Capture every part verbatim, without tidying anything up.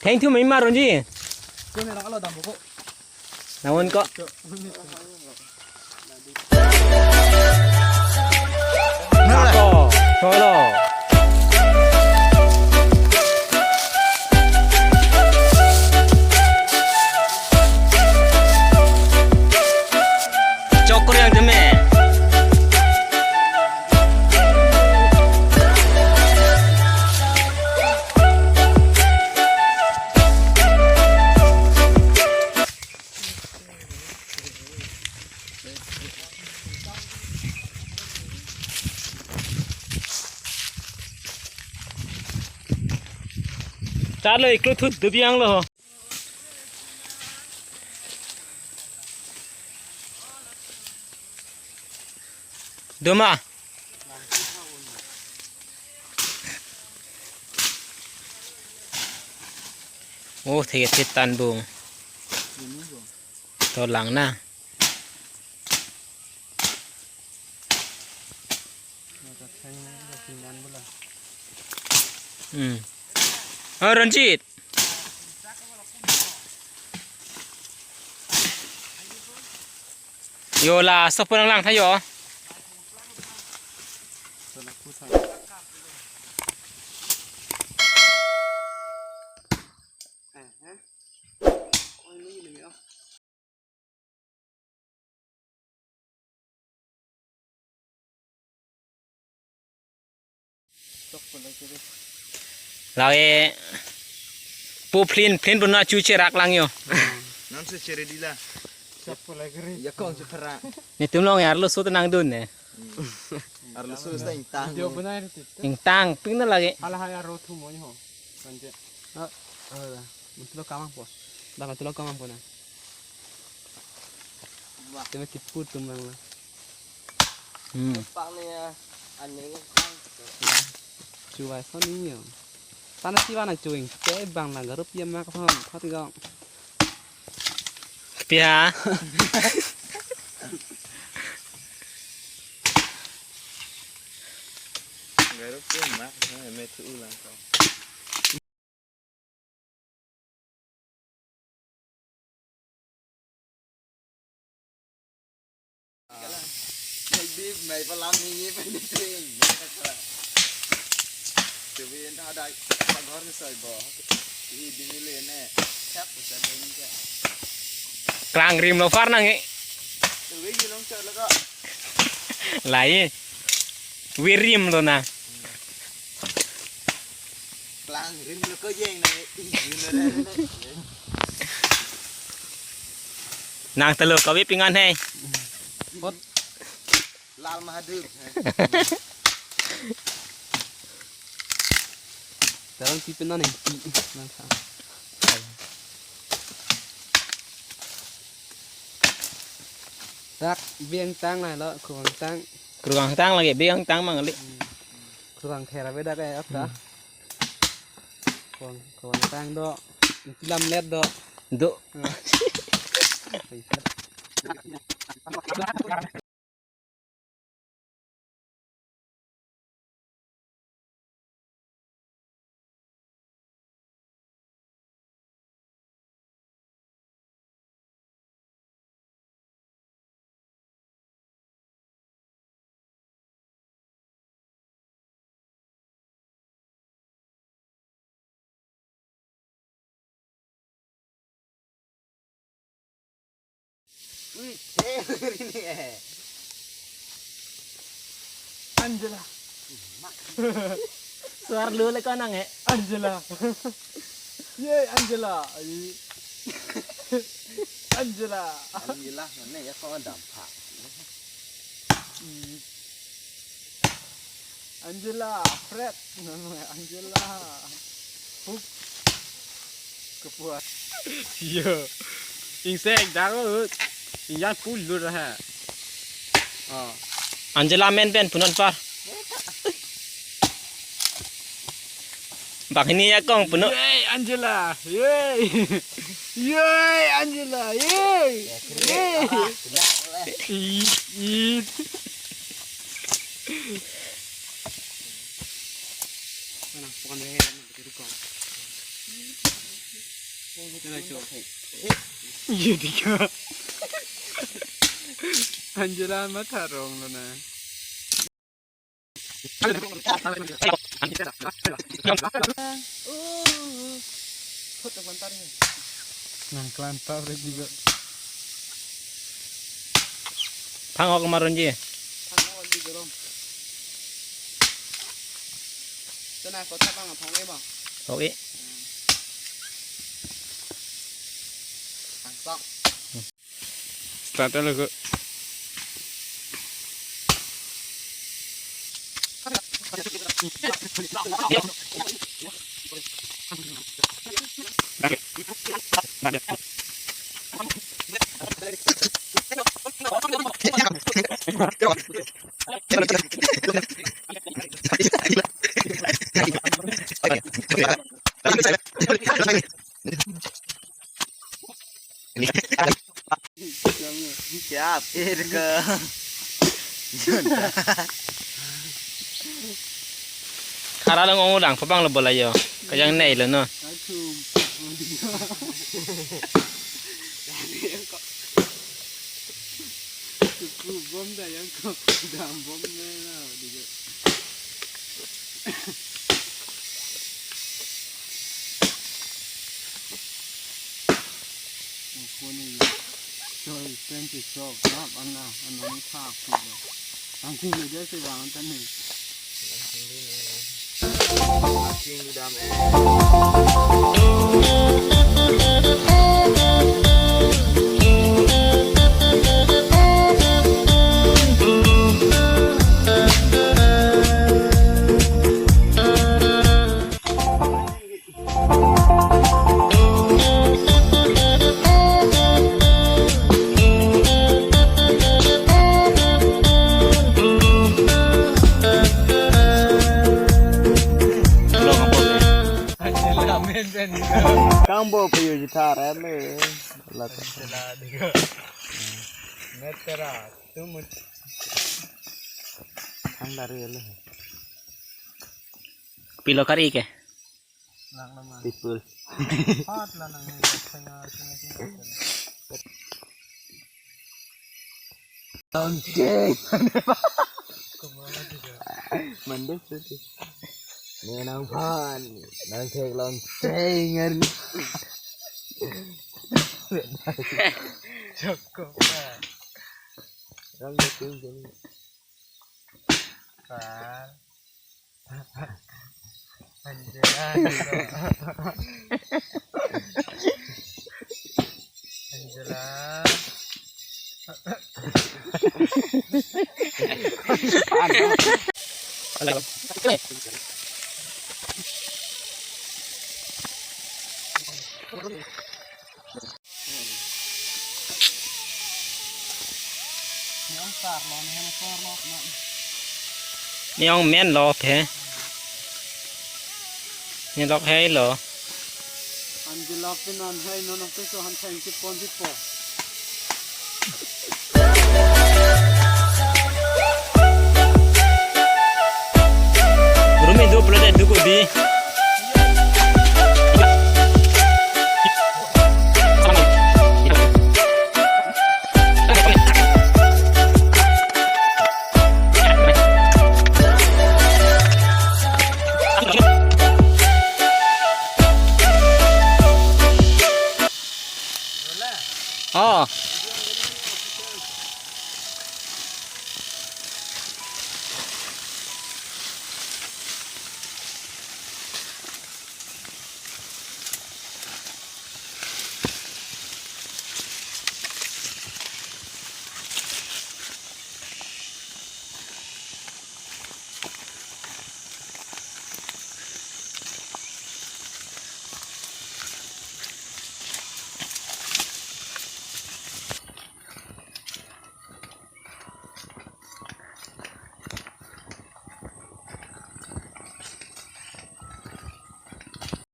Thank you, Mima Ronji. Nangon ko. Ako, solo. Chokor yang deme. Charlo iklo thut dubiang lo. Doma. Oh, thege thit tan bung. To lang na. Hmm. Oh, Ranjit. Yo la, sok pon lang tha yo. Lake pu phlin phlin puna chu cherak lang yo. Nang se chere dila. Ya kong chu phara. Netum long arloso ta nangdun ne. Arloso ta ingtang. Video banai riti. Ingtang ping na lake. Hala haya ro thu mo ho. Kanje. Ah, ah, da. Mantulo kamang po. Da mantulo kamang po na. Wah. Teme kipu tum lang la. Hmm. Pak ni ya, aneh kan. Chuwai son ni yo. Pana si wana chuing. Te bang lang garup ya mak son. Hot gong. Pia. Garup ya mak, me thu ulang ko. Maldives, mai palam ni ye pen ting. Tuwin ada paghor ni soi bo. Ini dingin le ne. Siap bisa dingin ke. Klang rim lo far nang e. Tuwin ni long chot lo ko. Lai. Wirim lo na. Klang rim lo ko jeng na. Nang telo kawi pingan he. Lal Mahadur. Tarang si penan yang si nang sa. Dak biang tang lah lo, kurang tang. Kurang tang lagi, biang tang mang li. Kurang kera beda kayak apa? Kurang, kurang tang do. Tilam let do. Do. Ui, cewek ini eh. Angela. Suar lu le konang eh. Angela. Ye, Angela. Ai. Angela. Angela, mana ya kau dampak. Angela, Fred, namanya Angela. Hup. Kepuas. Yo. Ingsek daro. Ingjan pulur ha. Oh. Angela men pen punon par. Bang ini ya kong puno. Yay, Angela. Yay. Yay, Angela. Yay. Yay. Ih, ih. Mana pon deh, mana begitu kok. Iya, tiga. Anjuran mata rong lo na. Nang kelantar juga. Phang ok marun ji. Phang ok di gerom. Tena kota bang phang e bang. Oke. Phang sok. Start alo ko. Siap, ir ke. Khara long ong udang, pabang lo bola yo. Kajang nei lo no. Bom da yang ko, dam bom ne na, di ko. Kuni choi twenty chok nap ana anong tha kulo. Tangking ni dia si bang tani. Tangking di dam eh. Kang bo payu jithar em eh. Lat. Metera tumut. Ang dari lo. Pilo kari ke? Lang naman. People. Hot lang ang mga senga, senga, senga. Launching. Kumama juga. Mandes itu. Ni nang pan, nang cek launching hari. Cukup lah. Orang betul jadi. Kan. Anjay. Angela. Ni ong men lo phe. Ni lok hei lo. Angela pin an hei non of so han thang si pon si po. Rumi do plot do ko di. Oh.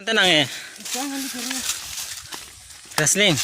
Tenang eh. Wrestling.